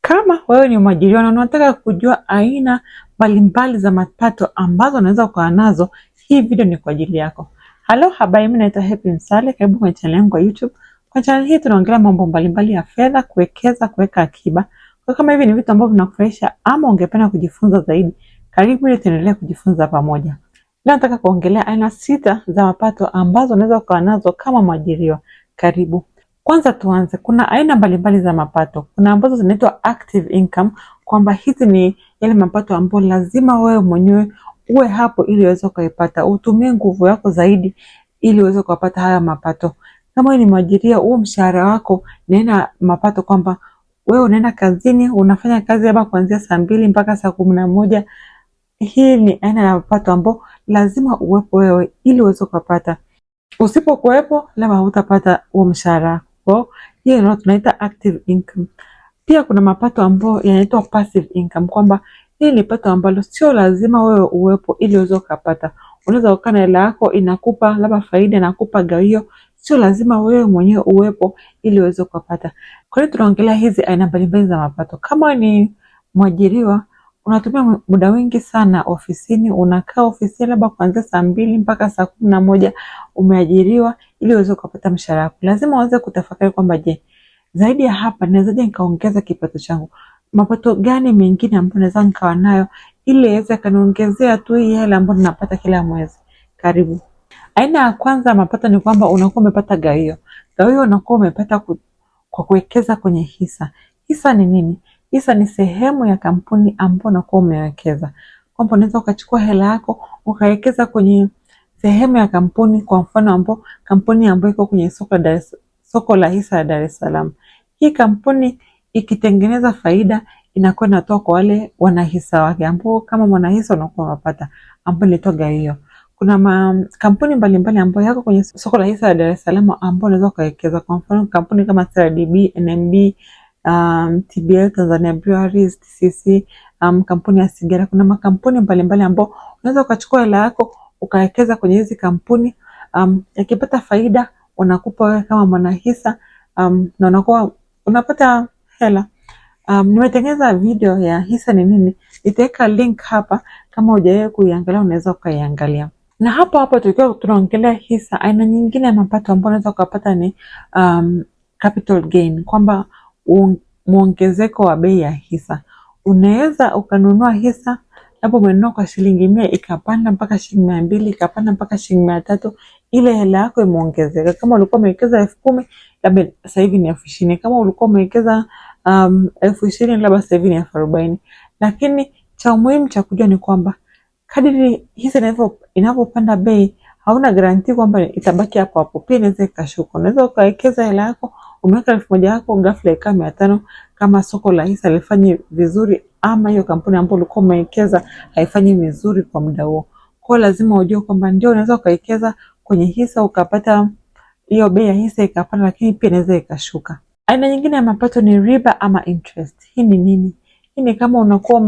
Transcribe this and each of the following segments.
Kama wewe ni mwajiriwa na unataka kujua aina mbalimbali za mapato ambazo unaweza ukawa nazo, hii video ni kwa ajili yako. Halo, habari, mimi naitwa Happy Msale, karibu kwenye channel yangu ya YouTube. Kwa channel hii tunaongelea mambo mbalimbali ya fedha, kuwekeza, kuweka akiba. Kwa kama hivi ni vitu ambavyo vinakufurahisha ama ungependa kujifunza zaidi, karibu ili tuendelee kujifunza pamoja. Leo nataka kuongelea aina sita za mapato ambazo unaweza ukawa nazo kama mwajiriwa. Karibu. Kwanza tuanze, kuna aina mbalimbali za mapato. Kuna ambazo zinaitwa active income, kwamba hizi ni yale mapato ambayo lazima wewe mwenyewe uwe hapo ili uweze kuipata, utumie nguvu yako zaidi ili uweze kupata haya mapato. Kama wewe ni mwajiria, huo mshahara wako ni mapato kwamba wewe unaenda kazini unafanya kazi labda kuanzia saa 2 mpaka saa 11. Hii ni aina ya mapato ambayo lazima uwepo wewe ili uweze kupata. Usipokuwepo labda hutapata huo mshahara. Kwa hiyo ndio tunaita active income. Pia kuna mapato ambayo yanaitwa passive income, kwamba hii ni pato ambalo sio lazima wewe uwepo ili uweze kupata. Unaweza ukaa na hela yako inakupa labda faida, inakupa gawio, sio lazima wewe mwenyewe uwepo ili uweze kupata. Kwa hiyo tunaongelea hizi aina mbalimbali za mapato. Kama ni mwajiriwa unatumia muda mwingi sana ofisini, unakaa ofisini labda kuanzia saa 2 mpaka saa 11, umeajiriwa ili uweze kupata mshahara wako. Lazima uanze kutafakari kwamba je, zaidi ya hapa nawezaje nikaongeza kipato changu? Mapato gani mengine ambayo naweza nikawa nayo ili iweze kaniongezea tu hii hela ambayo ninapata kila mwezi? Karibu. Aina ya kwanza ya mapato ni kwamba unakuwa umepata gawio. Gawio unakuwa umepata kwa kuwekeza kwenye hisa. Hisa ni nini? Hisa ni sehemu ya kampuni ambayo unakuwa umewekeza, kwamba unaweza ukachukua hela yako ukawekeza kwenye sehemu ya kampuni, kwa mfano ambao kampuni ambayo iko kwenye soko la hisa ya Dar es Salaam. Hii kampuni ikitengeneza faida inakuwa inatoa kwa wale wanahisa wake, ambao kama mwanahisa unakuwa unapata, ambao inaitwa gawio. Kuna kampuni mbalimbali ambayo yako kwenye soko la hisa ya Dar es Salaam ambao unaweza ukawekeza. Kwa mfano kampuni kama CRDB, NMB, TBL, Tanzania Breweries, TCC, kampuni ya sigara. Kuna makampuni mbalimbali ambao unaweza ukachukua hela yako ukawekeza kwenye hizi kampuni, yakipata faida wanakupa wewe kama mwanahisa, na unakuwa unapata hela. Nimetengeneza video ya hisa ni nini, nitaweka link hapa, kama hujawahi kuiangalia unaweza ukaiangalia. Na hapo hapo tukiwa tunaongelea hisa, aina nyingine ya mapato ambayo unaweza ukapata ni capital gain, kwamba muongezeko wa bei ya hisa. Unaweza ukanunua hisa labda umenunua kwa shilingi 100 ikapanda mpaka shilingi 200, ikapanda mpaka shilingi 300, ile hela yako imeongezeka. Kama ulikuwa umewekeza 10,000 labda sasa hivi ni 20,000. Kama ulikuwa umewekeza 20,000 labda sasa hivi ni 40,000. Lakini cha muhimu cha kujua ni kwamba kadiri hisa inavyopanda bei, hauna garanti kwamba itabaki hapo hapo, pia inaweza ikashuka. Unaweza ukawekeza hela yako, umeweka 1,000 yako, ghafla ikawa 500, kama soko la hisa halifanyi vizuri ama hiyo kampuni ambayo ulikuwa umewekeza haifanyi vizuri kwa muda huo. Kwa hiyo lazima ujue kwamba ndio unaweza ukawekeza kwenye hisa ukapata hiyo bei ya hisa ikapanda, lakini pia inaweza ikashuka. Aina nyingine ya mapato ni riba ama interest. Hii ni nini? Hii ni kama unakuwa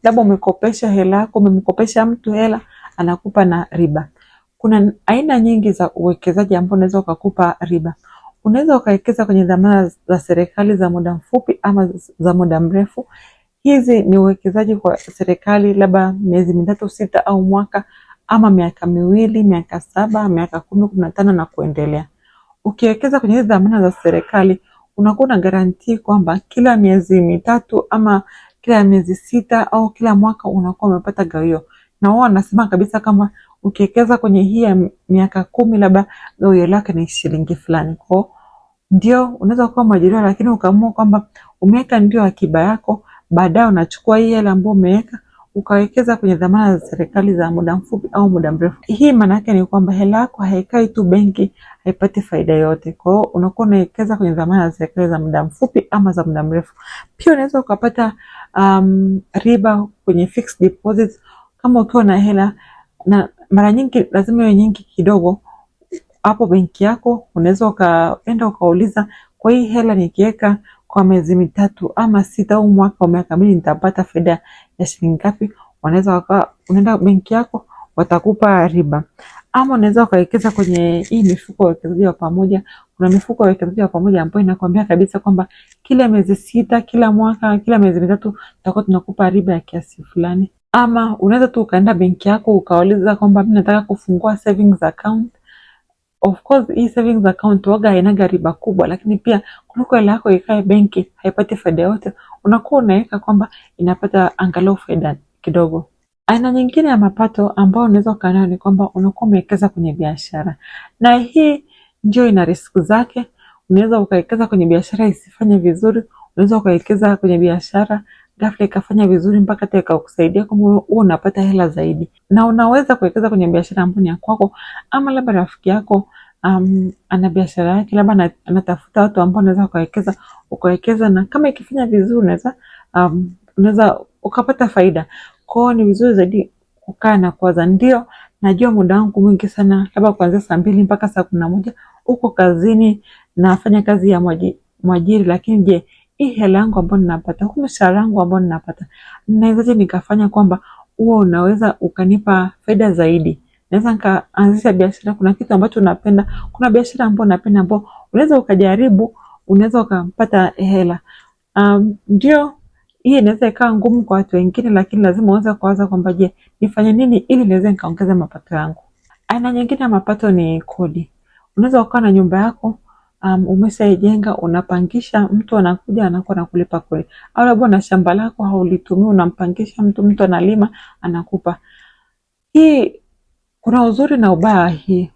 labda umekopesha hela yako, umemkopesha mtu hela, anakupa na riba. Kuna aina nyingi za uwekezaji ambao unaweza ukakupa riba. Unaweza ukawekeza kwenye dhamana za serikali za muda mfupi ama za muda mrefu. Hizi ni uwekezaji kwa serikali labda miezi 3, 6 au mwaka, ama miaka 2, miaka 7, miaka 10, 15 na kuendelea. Ukiwekeza kwenye hizi dhamana za serikali unakuwa na garantii kwamba kila miezi 3 ama kila miezi 6 au kila mwaka unakuwa umepata gawio. Na wao wanasema kabisa kama ukiwekeza kwenye hii ya miaka 10 labda gawio lake ni shilingi fulani. Kwa ndio unaweza kuwa mwajiriwa lakini ukaamua kwamba umeweka ndio akiba yako, baadaye unachukua hii hela ambayo umeweka ukawekeza kwenye dhamana za serikali za muda mfupi au muda mrefu. Hii maana yake ni kwamba hela yako haikai tu benki, haipati faida yote. Kwa hiyo unakuwa unawekeza kwenye dhamana za serikali za muda mfupi ama za muda mrefu. Pia unaweza ukapata riba kwenye fixed deposits kama ukiwa na hela, na mara nyingi lazima iwe nyingi kidogo hapo benki yako. Unaweza ukaenda ukauliza, kwa hii hela nikiweka kwa miezi 3 ama 6 au mwaka au miaka 2 nitapata faida ya shilingi ngapi? Wanaweza waka, unaenda benki yako watakupa riba. Ama unaweza ukawekeza kwenye hii mifuko ya uwekezaji wa pamoja. Kuna mifuko ya uwekezaji wa pamoja ambayo inakwambia kabisa kwamba kila miezi 6, kila mwaka, kila miezi 3 tutakuwa tunakupa riba ya kiasi fulani. Ama unaweza tu ukaenda benki yako ukauliza kwamba mimi nataka kufungua savings account. Of course hii savings account waga hainaga riba kubwa, lakini pia kuliko hela yako ikae benki haipati faida yote, unakuwa unaweka kwamba inapata angalau faida kidogo. Aina nyingine ya mapato ambayo unaweza ukawa nayo ni kwamba unakuwa umewekeza kwenye biashara, na hii ndio ina risk zake. Unaweza ukawekeza kwenye biashara isifanye vizuri, unaweza ukawekeza kwenye biashara ghafla ikafanya vizuri mpaka hata ikakusaidia kwamba wewe unapata hela zaidi. Na unaweza kuwekeza kwenye biashara ambayo ni ya kwako, ama labda rafiki yako ana biashara yake, labda anatafuta watu ambao unaweza ukawekeza, ukawekeza, na kama ikifanya vizuri unaweza ukapata faida. Kwa hiyo ni vizuri zaidi kukaa na kuwaza. Ndio najua muda wangu mwingi sana, labda kuanzia saa 2 mpaka saa 11 uko kazini, nafanya kazi ya mwajiri, lakini je, hii hela yangu ambayo ninapata, huu mshahara wangu ambao ninapata, nawezaje nikafanya kwamba huo unaweza ukanipa faida zaidi? Naweza nikaanzisha biashara. Kuna kitu ambacho unapenda, kuna biashara ambayo unapenda ambayo unaweza ukajaribu, unaweza ukapata hela. Ndio hii inaweza ikawa ngumu kwa watu wengine, lakini lazima uanze kuwaza kwamba je, nifanye nini ili niweze nikaongeza mapato yangu. Aina nyingine ya mapato ni kodi. Unaweza ukawa na nyumba yako, umeshaijenga, unapangisha, mtu anakuja anakuwa anakulipa kodi. Au labda una shamba lako haulitumii, unampangisha mtu, mtu analima anakupa. Hii kuna uzuri na ubaya hii.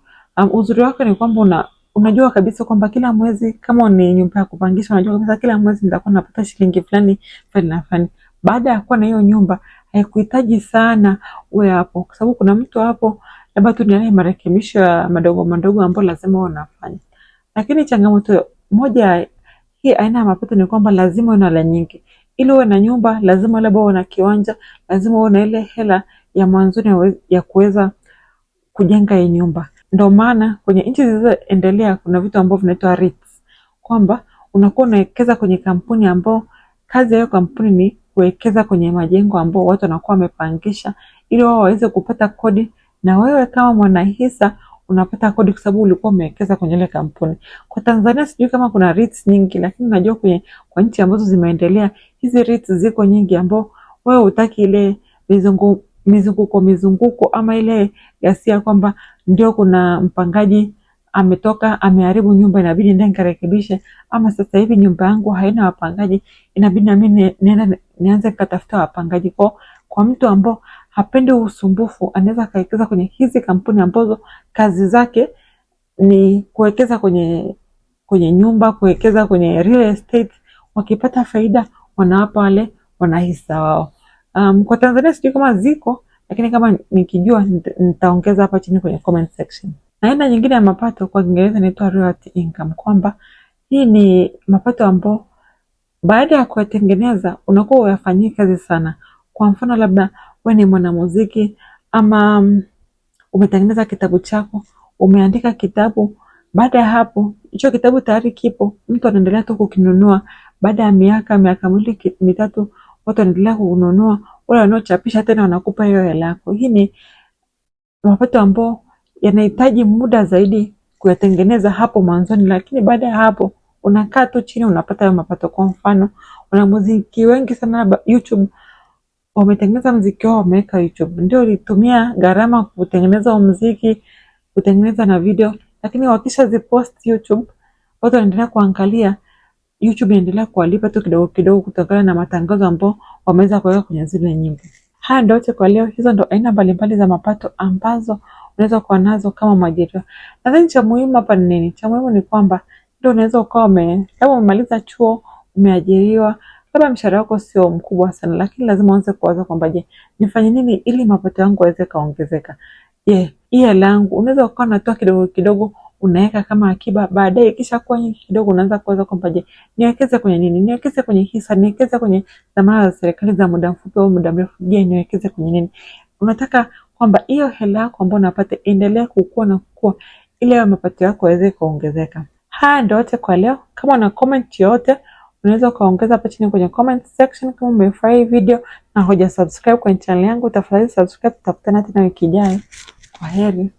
Uzuri wake ni kwamba unajua kabisa kwamba kila mwezi, kama ni nyumba ya kupangisha, unajua kabisa kila mwezi nitakuwa napata shilingi fulani fulani na fulani. Baada ya kuwa na hiyo nyumba, haikuhitaji sana uwe hapo, kwa sababu kuna mtu hapo, labda tu ni yale marekebisho ya madogo madogo ambayo lazima uwe unafanya. Lakini changamoto moja hii aina ya mapato ni kwamba lazima uwe na hela nyingi. Ili uwe na nyumba, lazima labda uwe na kiwanja, lazima uwe na ile hela ya mwanzoni ya kuweza kujenga hii nyumba. Ndio maana kwenye nchi zilizoendelea kuna vitu ambavyo vinaitwa REITs, kwamba unakuwa unawekeza kwenye kampuni ambao kazi ya hiyo kampuni ni kuwekeza kwenye majengo ambao watu wanakuwa wamepangisha ili wao waweze kupata kodi, na wewe kama mwanahisa unapata kodi kwa sababu ulikuwa umewekeza kwenye ile kampuni. Kwa Tanzania sijui kama kuna REITs nyingi, lakini najua kwa nchi ambazo zimeendelea hizi REITs ziko nyingi, ambao wewe hutaki ile mizunguko ama ile ghasia kwamba ndio kuna mpangaji ametoka ameharibu nyumba, inabidi nende nikarekebishe, ama sasa hivi nyumba yangu haina wapangaji, inabidi na mimi niende nianze nikatafuta wapangaji. Kwa mtu ambao hapendi usumbufu, anaweza akawekeza kwenye hizi kampuni ambazo kazi zake ni kuwekeza kwenye nyumba, kuwekeza kwenye real estate. Wakipata faida wanawapa wale wanahisa wao. Kwa Tanzania sijui kama ziko, lakini kama nikijua nitaongeza hapa chini kwenye comment section. Na aina nyingine ya mapato kwa Kiingereza inaitwa royalty income, kwamba hii ni mapato ambayo baada ya kuyatengeneza unakuwa huyafanyii kazi sana. Kwa mfano labda wewe ni mwanamuziki ama umetengeneza kitabu chako, umeandika kitabu, baada ya hapo hicho kitabu tayari kipo, mtu anaendelea tu kukinunua. Baada ya miaka 2 3, watu wanaendelea kununua, wale wanaochapisha tena wanakupa hiyo hela yako. Hii ni mapato ambayo yanahitaji muda zaidi kuyatengeneza hapo mwanzoni, lakini baada ya hapo unakaa tu chini unapata hayo mapato. Kwa mfano, wanamuziki wengi sana YouTube wametengeneza muziki wao wameweka YouTube, ndio walitumia gharama kutengeneza muziki, kutengeneza na video, lakini wakisha zipost YouTube watu wanaendelea kuangalia, YouTube inaendelea kuwalipa tu kidogo kidogo kutokana na matangazo ambayo wameweza kuweka kwenye zile nyimbo. Haya ndio yote kwa leo. Hizo ndo aina mbalimbali za mapato ambazo unaweza kuwa nazo kama mwajiriwa. Nadhani cha muhimu hapa ni nini? Cha muhimu ni kwamba ndio unaweza ukawa labda umemaliza chuo, umeajiriwa, labda mshahara wako sio mkubwa sana, lakini lazima uanze kuwaza kwamba je, nifanye nini ili mapato yangu yaweze kaongezeka? Je, hii hela yangu unaweza ukawa unatoa kidogo kidogo unaweka kama akiba, baadaye kisha kuwa nyingi kidogo unaanza kuwaza kwamba je, niwekeze kwenye nini? Niwekeze kwenye hisa, niwekeze kwenye dhamana za serikali za muda mfupi au muda mrefu? Je, niwekeze kwenye nini? Unataka kwamba hiyo hela yako ambayo unapata endelee kukua na kukua ili hayo mapato yako yaweze kuongezeka. Haya ndio yote kwa leo. Kama una comment yoyote unaweza ukaongeza hapa chini kwenye comment section. Kama umefurahi video na huja subscribe kwenye channel yangu, tafadhali subscribe. Tutakutana tena wiki ijayo. Kwa heri.